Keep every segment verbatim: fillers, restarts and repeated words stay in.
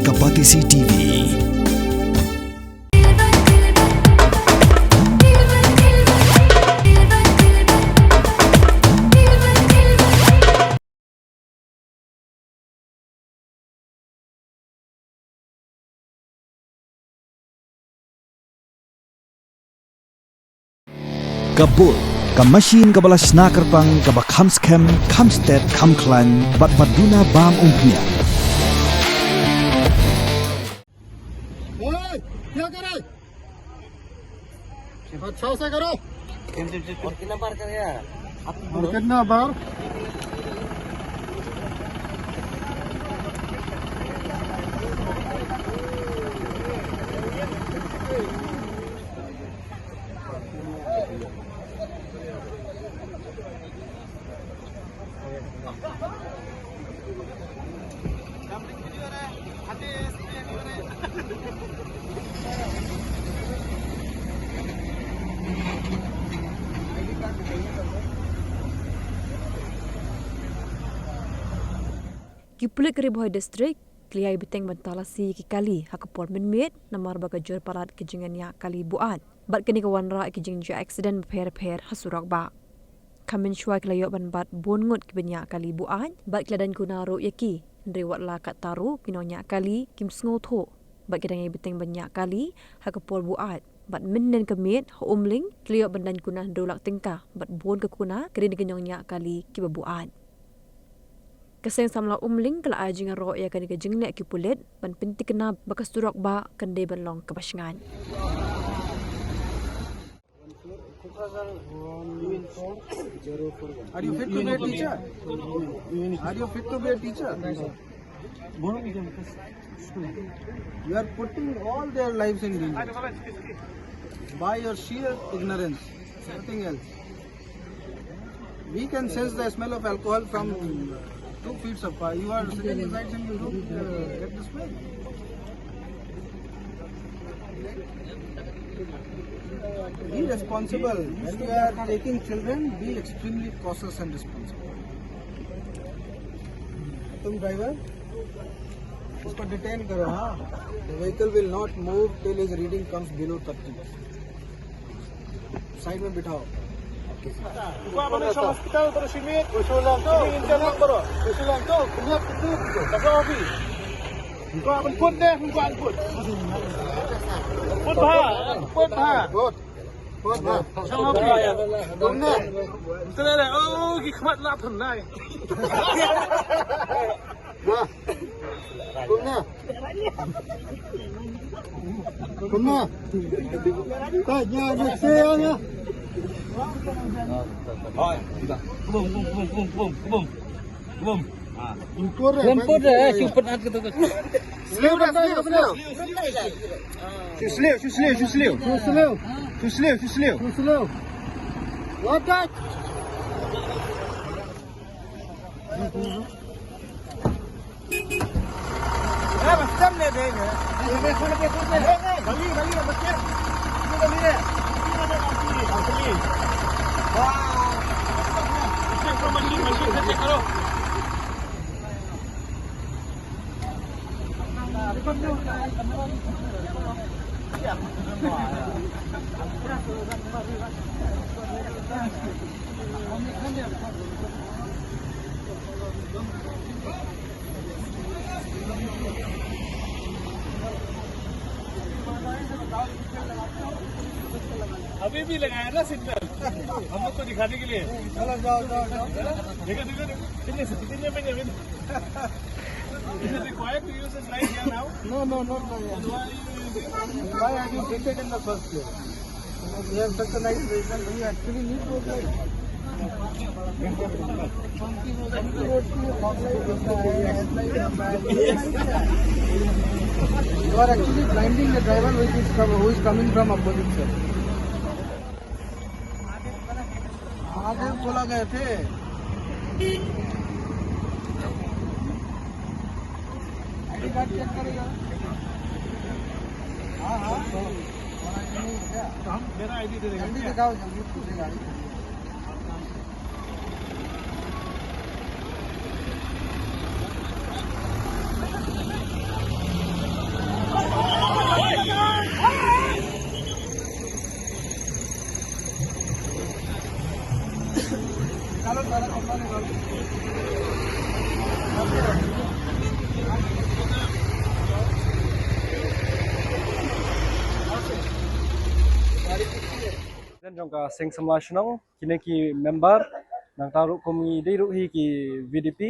Ka Batesi T V. Ka Bull, ka machine kaba la shna kyrpang, kaba kham skhem, kham stet, kham khlaiñ, bad ba duna bam umphniang. ओए, क्या कर रहा है? अच्छा से करो। और कितना बार कर गया? और कितना बार? Ki pulit ka Ri Bhoi District ki la ïai bteng ban talasi ïa ki kali ha ka por mynmiet namar ba ka jur palat ka jingïaid kali buaid. Bad kane ka wanrah ïa ki jingjia aksiden bapher bapher ha surok bah. Ka mynshuwa ki la ïoh ban bat bun ngut kiba ñiah kali buaid bad ki la daiñ kuna ruh ïa ki. Hynrei wat la katta ruh ki nongñiah kali kim sngewthuh bad ki dang ïai bteng ban ñiah kali ha ka por buaid. Bad mynhynnin ka miet ha Umling ki la ïoh ban daiñ kuna hynriew lak tyngka bad bun ka kuna ka dei na ki nongñiah kali kiba buaid. Ka seng samla Umling ka la ai jingïaroh ïa kane ka jingleh ki pulit ban pynthikna ba ka surok bah kan dei ban long kaba shngaiñ. Are you fit to be a teacher? Are you fit to be a teacher? You are putting all their lives in danger by your sheer ignorance, nothing else. We can sense the smell of alcohol from two feet so far. You are sitting inside and you don't uh, get the smell. Be responsible. When you are taking children, be extremely cautious and responsible. तुम ड्राइवर, इसको डिटेन करो, हाँ। The vehicle will not move till his reading comes below thirty. Side में बिठाओ। Buka ba na sa hospital, terus sini. Usulan tu. Sini, intel lang, bro. Usulan tu. Kenyap tu. Kasa api. Buka ban put deh, buka ban put. Put bah, put bah. Put. Put bah. Sa api. Tum ne. Tum ne. Oh, ki khmat la pun nai. Bah. Tum ne. Kumno? Ka nya nya se nya. Hoi, kita. Kubum, kubum, kubum, kubum, kubum, kubum. Kubum. Ah. Lempur deh, lempur deh, eh, super at kita tu. Slow dah, slow, slow. Slow, slow, slow, slow. Slow, slow. Slow, slow, slow. Slow, slow. What that? अभी भी लगाया ना सिग्नल, हम लोग को दिखाने के लिए। चलो, जाओ, जाओ, जाओ। देखो, देखो, देखो, कितने से, कितने में अभी? Is it required to use this light here now? No, no, not now. Why are you using it? Why have you fitted in the first place? We have such a nice vehicle, we actually need those lights. You are actually blinding the driver which is com-, who is coming from opposite side. आगे बोला गए थे। आईडी कार्ड चेक करेगा। हाँ, हाँ। तो हम, मेरा आईडी दे देगा। जल्दी दिखाओ, जल्दी पूछेगा। Jong ka Seng Samla Shnong, kine ki member, nangta ruh kum ngi dei ruh hi ki V D P.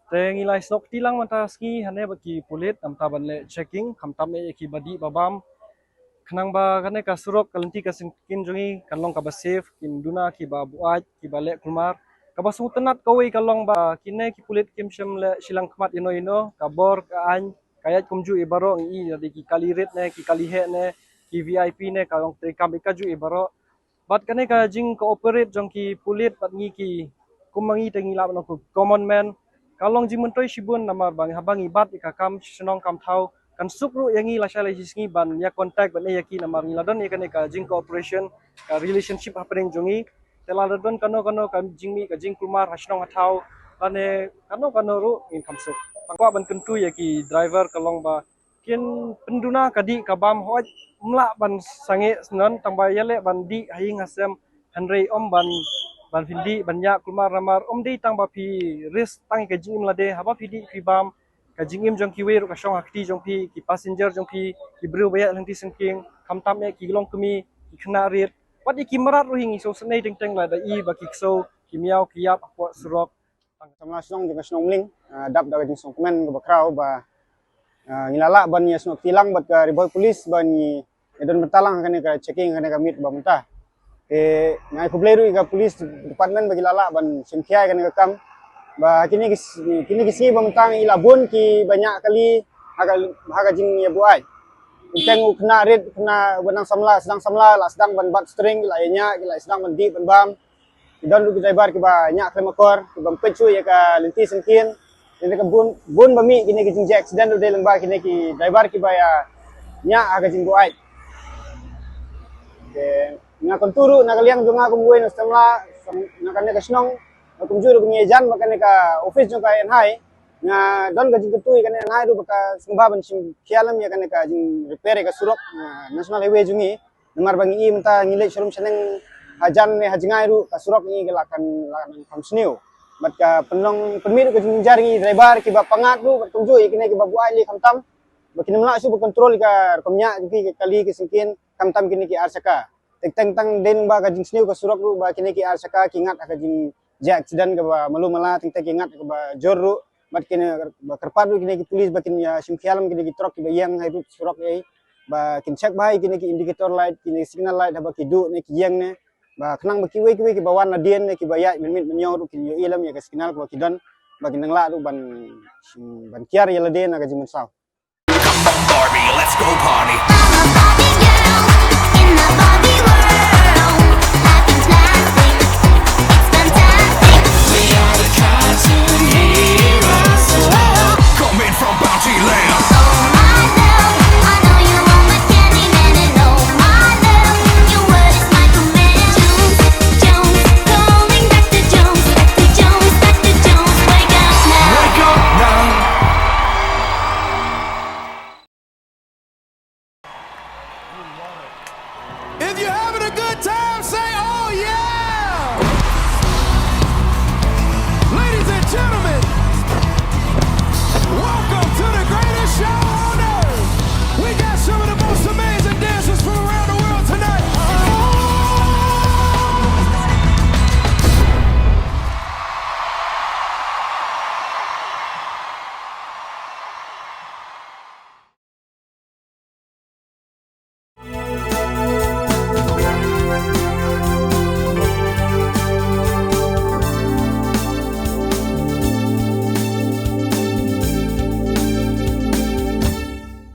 Te ngi la ïasnoh kti lang mynta sngi hangne bad ki pulit, namar ban leh checking, khamtam eh ki ba dih ba bam. Khnang ba kane ka surok, ka lynti ka syngkien jong ngi kan long kaba safe, kin duna ki ba buaid, ki ba leh kulmar. Kaba sngewtynnat kawei ka long ba kine ki pulit kim shym leh shilliang khmat ïano ïano, ka bor ka aiñ ka ïaid kumjuh ïa baroh, ngi i da ki kali rit ne, ki kali heh ne, ki V I P ne, ka long treikam ïa kajuh ïa baroh. Bad kane ka jingcooperate jong ki pulit bad ngi ki, kum ma ngi te ngi lah ban ong ko common man, ka long jingmyntoi shibun, namar ba haba ngi bat ïa ka kam shnong kam thaw, kan suk ruh ïa ngi lashai lashisngi ban ïa contact ban ïa ki, namar ngi la don ïa kane ka jingcooperation, ka relationship hapdeng jong ngi. Te lada don kano kano ka jingmih ka jingkulmar ha shnong ha thaw, lane kano kano ruh ngin kham suk. Tang kwah ban kyntu ïa ki driver ka long ba kin pynduna ka dih ka bam, hooid, ym lah ban sangeh syndon, tang ba ïaleh ban dih ha ïing ha sem, hynrei ym ban, ban phin dih ban ïa kulmar, namar ym dei tang ba phi risk tang ka jingim lade, haba phi dih phi bam, ka jingim jong kiwei ruh ka shong ha kti jong phi, ki passenger jong phi, ki briew ba ïaid lynti syngkien, khamtam eh ki longkmie, ki khynnah rit, wat ïa ki mrad ruh hi ngi sngewsynei teng teng lada i ba ki ksew ki miaw ki ïap hapoh surok. Samla shnong jong ka shnong Mling, ah, dap da ka jingsngewkmen kaba khraw ba, ah, ngi la lah ban ïasnoh kti lang bad ka Ri Bhoi Police ba ngi, ngi don bynta lang ha kane ka checking, ha kane ka miet ba mynta. Te nga khublei ruh ïa ka police department ba ki la lah ban shim khia ïa kane ka kam. Ba kine ki s-, kine ki sngi ba mynta ngi la bun ki ba ñiah kali ha ka, ha ka jingïabuaid. Teng u khynnah rit, khynnah ba nang samla, sdang samla, la sdang ban bat string, la ïa ñiah, la sdang ban dih ban bam. Ki don ruh ki driver kiba ñiah khlem akor, kiba ym peit shuh ïa ka lynti syngkien. Te ka bun, bun ba mih kine ki jingjia accident ruh dei lyngba kine ki driver kiba ïa ñiah ha ka jingbuaid. Te nga kyntu ruh na ka liang jong nga kum uwei na samla, na kane ka shnong, kumjuh ruh kum ïajan bad kane ka office jong ka N H I. Nga don ka jingkyntu ïa kane N H I ruh ba ka sngewbha ban shim khia lem ïa kane ka jingrepair ïa ka surok, ah, National Highway jong ngi. Namar ba ngi i mynta ngi leit sharum shaneng hajan ne hajngai ruh ka surok ngi ka la kan, la kan kham sniew. Bad ka pynlong pynmih ruh ka jingjynjar ngi driver kiba pyngngad ruh bad kumjuh ïa kine kiba buaid lei khamtam. Ba kin ym lah shuh ba control ïa ka rukom ñiah jong ki, ka kali ka syngkien, khamtam kine ki ar shaka. Teng teng tang dei ba ka jingsniew ka surok ruh ba kine ki ar shaka ki ngat ha ka jingjia accident kaba malu mala, teng teng ki ngat kaba jur ruh. Bad kine ba kyrpad ruh kine ki police ba kin ïa shim khia lem kine ki truck kiba ïeng ha ruh surok ei. Ba kin check bha ïa kine ki indicator light, kine ki signal light haba ki duh ne ki ïeng ne. Ba khnang ba kiwei kiwei kiba wan nadien ne kiba ïaid mynmiet mynñiew ruh kin ïohi lem ïa ka signal kaba ki don. Ba kin nang lah ruh ban, ban kiar ïa lade na ka jingmynsaw. Come on, Barbie, let's go party.